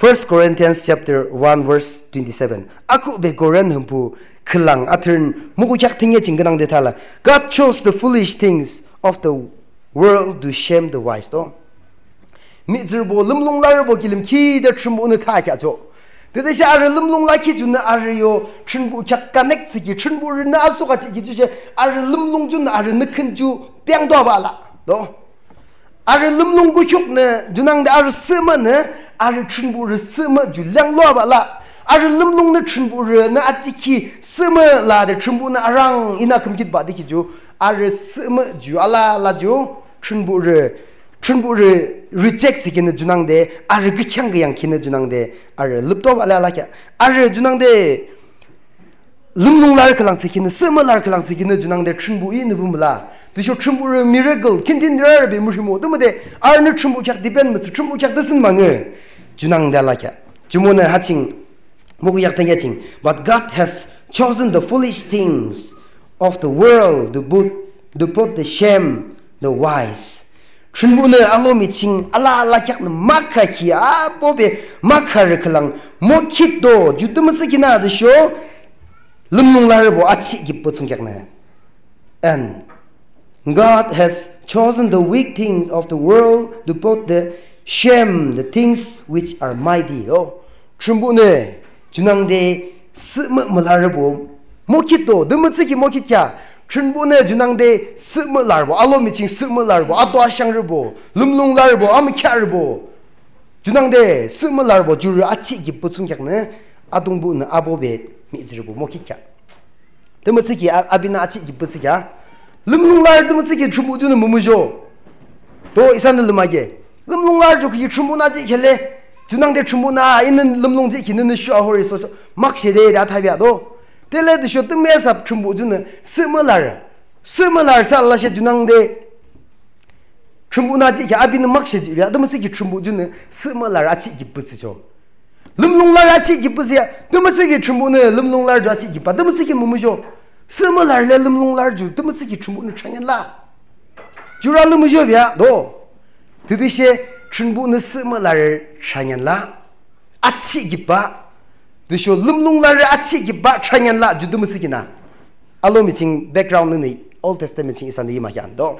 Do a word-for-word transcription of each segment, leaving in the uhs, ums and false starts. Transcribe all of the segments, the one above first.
First Corinthians chapter one verse twenty-seven. Akhuhbe Korinth hempu khülang atern muku kheak thüne ching künangde thala, God chose the foolish things of the world to shame the wise, to. Mihtsürübo, lümlung larübo kilim ki de Thrünpuhnü thakheahchoh. Tütüshe arü lümlung lakhi junü arü yo Thrünpuh kheak connect thsükhi, Thrünpuh rünü asuk achihkhi jushe arü lümlung junü arünü khün ju piangdo abala, to. Arü lümlung kukhiuknü junangde arü sühmühnü, arü Thrünpuh rü sühmüh ju leanglo abala. Arü lümlungnü Thrünpuh rünü achihkhi sühmüh lade Thrünpuhnü arang inü khümkhitbah dekhi ju, arü sühmüh ju alala ju Thrünpuh rü, Thrünpuh rü reject thsükhinü junangde, arü kükheang küyangkhinü junangde, arü lüpto abala lakheah. Arü junangde lümlung larü khülang thsükhinü, sühmüh larü khülang thsükhinü junangde Thrünpuh inü pü müla. Tüsho Thrünpuh rü miracle, kintin rarü be mürhimo. Tümüde arünü Thrünpuh kheak depend mütsü, Thrünpuh kheak tüsün mangü. Junangde alakheah. Jumonü ha ching, muku kheak thüne ching. But God has chosen the foolish things of the world to put, to put the shame the wise. Thrünpuhnü alomi ching alala kheaknü makhakhi abobe makharü khülang mokhitdo, ju tümütüsho kina tüsho lümlung larübo achih kipü thsungkheaknü. And God has chosen the weak things of the world to put the shame the things which are mighty. O, Thrünpuhnü junangde sühmüh mülarübo mokhitdo, tümütüsho ki mokhitkhea. Thrünpuhnü junangde sühmüh larübo, alomi ching sühmüh larübo, ato ashangrübo, lümlung larübo, amükheahrübo. Junangde sühmüh larübo jurü achih kipü thsungkheaknü, Atungpuhnü abobe mihtsürübo mokhitkhea. Tümütüsho ki a-, apinü achih kipü thsükheah. Lümlung larü tümütüsho ki Thrünpuh junü mümuzho. To isanü lümkhea. Lümlung larü ju ki Thrünpuhnü achihkheale. Junangde Thrünpuhnü a inü lümlung jihkhi nünü shu ahori so sho makshe de de athabia to. Tüle tüsho tümü asap Thrünpuh junü sühmüh larü. Sühmüh larü sa lashe junangde Thrünpuhnü achihkhi apinü makshe jihbia, tümütüsho ki Thrünpuh junü sühmüh larü achih kipü thsücho. Lümlung larü achih kipü thsüa, tümütüsho ki Thrünpuhnü lümlung larü ju achih kipü, tümütüsho ki mümuzho. Sühmüh larü le lümlung larü ju, tümütüsho ki Thrünpuhnü thranean la. Jurü lümuzho bia, to. Tütüshe Thrünpuhnü sühmüh larü thranean la. Achih kipü. Tüsho lümlung larü achih kipü thranean la, ju tümütüsho kina. Alomi ching background nünü Old Testament ching isanü yimakhean to.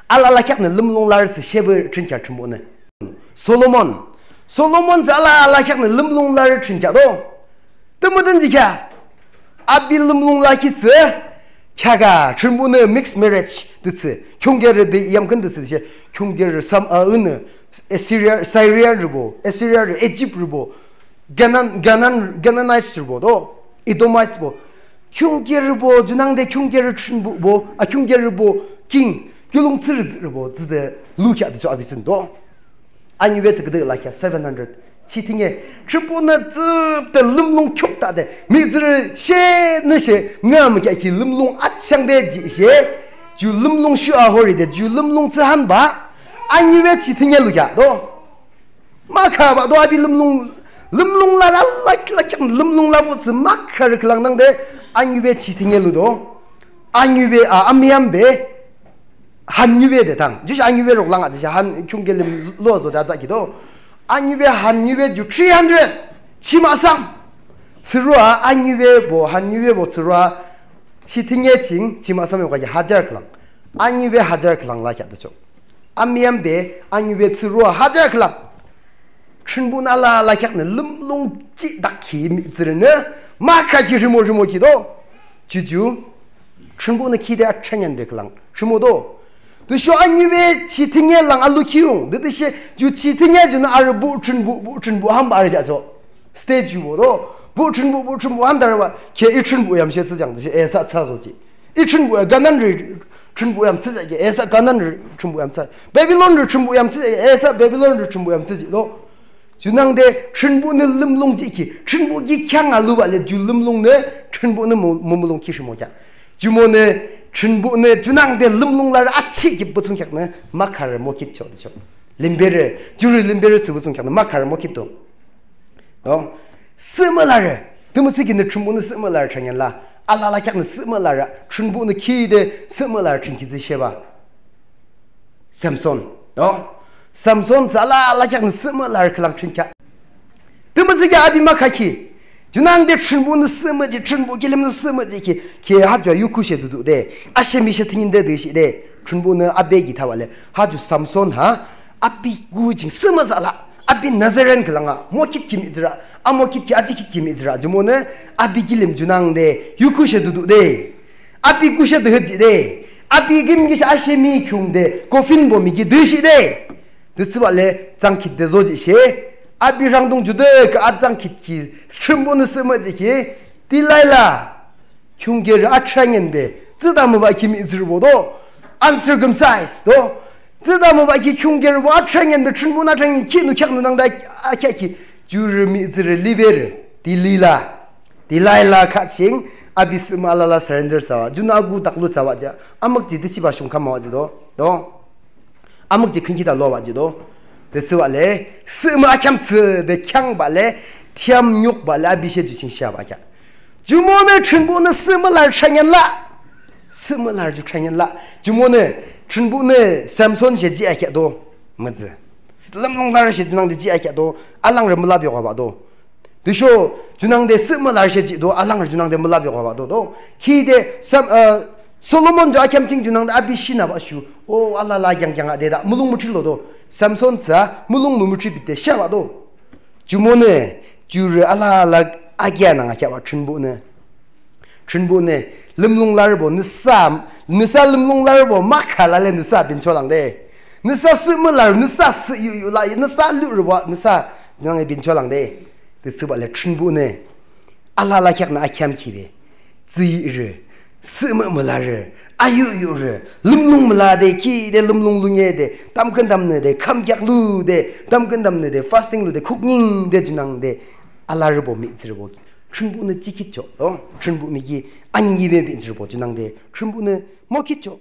Alala kheaknü lümlung larü thsü shepü thrünkhea Thrünpuhnü. Solomon. Solomon thsü alala kheaknü lümlung larü thrünkhea to. Tümüde jihkhea. Api lümlung lakhi thsü. Kheaka Thrünpuhnü mixed marriage de thsü. Khiungkerü de yamkhün de thsü she. Khiungkerü sam a ünü. Assyria, Syriarübo. Assyriarü, Egyptrübo. Canaan, Canaan, Canaanitesrübo to, Edomitesbo. Khiungkerübo, junangde khiungkerü thrünpuhbo, a khiungkerübo king, kiulongthsürü tsührübo, tsüde lukheah de cho api tsün to. Aniube tsü küde lakheah, seven hundred. Chi thüne, Thrünpuhnü tsüde lümlung khiukdade, mihtsürü shenü she, ngamükheahkhi lümlung achangbe jishe, ju lümlung shu ahoride, ju lümlung tsühanbah, aniube chi thüne lukheah to. Makhabah to api lümlung, lümlung larü alala kheak lümlung labuh thsü makharü khülang nangde aniube chi thüne ludo. Aniube a amüyambe hanniube de tang. Jushe aniube rok lang a de she han khiungke lim lo zo de atsü kido. Aniube hanniube ju three hundred. Chima sam. Tsürua aniubebo hanniubebo tsürua chi thüne ching chima sam yoka ki hajar khülang. Aniube hajar khülang lakheah de cho. Amüyambe aniube tsürua hajar khülang. Thrünpuhnü alala kheaknü lümlung jihdak ki mihtsürünü makhakhi rhimo rhimokhi do. Juju Thrünpuhnü khide athraneanbe khülang rhimodo. Tüsho aniube chi thüne lang alukhi yung. Tütüshe ju chi thüne junü arü buh thrünbuh buh thrünbuh hanbah arü kheahcho. Stage bo do. Buh thrünbuh buh thrünbuh handarübah khe i thrünbuh yam she thsüjang tüshe esa thsazo ji. I thrünbuh a Kanaanrü thrünbuh yam thsüjang ke esa Kanaanrü thrünbuh yam thsa. Babilonrü thrünbuh yam thsüjang ke esa Babilonrü thrünbuh yam thsüji do. Junangde Thrünpuhnü lümlung jihkhi Thrünpuh ki kheang alubah le ju lümlungnü Thrünpuhnü mü, mümulongkhi rhimokheah. Jumonü Thrünpuhnü junangde lümlung larü achih kipü thsungkheaknü makharü mokhitcho de cho. Limberü, jurü limberü thsüpü thsungkheaknü makharü mokhitdo. No? Sühmüh larü. Tümütüsho kinü Thrünpuhnü sühmüh larü thranean la. Alala kheaknü sühmüh larü. Thrünpuhnü khide sühmüh larü thranean ki thsü sheba. Samson. No? Samson thsü alala kheaknü sühmüh larü khülang thranean kheah. Tümü thsükhi api makhakhi. Junangde Thrünpuhnü sühmüh ji, Thrünpuh kilimnü sühmüh ji ki, ki ha ju yukhushe dudu de. Ashemi she thüninde de shi de. Thrünpuhnü api ki thabah le. Ha ju Samson ha. Api gu jing sühmüh sala. Api Nazaren khülang a. Mokhit ki mihtsürü. Amokhit ki ajikhit ki mihtsürü. Jumonü api kilim junangde yukhushe dudu de. Api kushe de hüji de. Api kim ki she ashemi khiungde. Kofin bo mi ki de shi de. Tüsübah le tsangkhit de zojishe. Api rangdung jude ke atsangkhit ki Thrünpuhnü sühmüh ji ki. Delilah. Khiungkerü athrangen de. Tsüta mübah ki mihtsürübo do. Uncircumcised do. Tsüta mübah ki khiungkerübo athrangen de Thrünpuhnü athrangen ki nu kheak nu nangde akheak ki. Jurü mihtsürü liver. Delilah. Delilah kaching. Api sühmüh alala surrender thsübah. Junü agu taklu thsübah ja. Amük ji de chiba shungkam mübah ji do. Do. Amük ji khünkhita lobah ji do. Tüsübah le, sühmüh akheam thsü de kheangbah le, thiam nyukbah le, api she ju ching shabah kheak. Jumonü Thrünpuhnü sühmüh larü thrangen la. Sühmüh larü ju thrangen la. Jumonü Thrünpuhnü Samson she ji akheak do. Mütsü. Lümlung larü she junangde ji akheak do. Alangrü mülap yokabah do. Tüsho junangde sühmüh larü she ji do, alangrü junangde mülap yokabah do, do. Ki de Sam-, uh, Solomon ju akheam ching junangde api shinabah shu. O, alala kyang kyang a de da. Mülung müthri lo do. Samson thsa, mülung mümüthri bite shabah do. Jumonü, jurü alala akia nang akheabah Thrünpuhnü. Thrünpuhnü, lümlung larübo, nüsa, nüsa lümlung larübo, makhala le nüsa bincholang de. Nüsa sühmüh larü, nüsa süh yu yu la, nüsa lurübo, nüsa, nang bincholang de. Tüsübah le Thrünpuhnü. Alala kheaknü akheam kibe. Tsüirü, sühmüh mülarü, ayuyurü, lümlung müla de ki de lümlung lunye de, tamkhüntamnü de, khümkheak lu de, tamkhüntamnü de, fasting lu de, khukning de, junangde, alarübo mihtsürübo ki. Thrünpuhnü jikhitchoh, do, Thrünpuh miki, anyibe mihtsürübo, junangde, Thrünpuhnü mokhitchoh.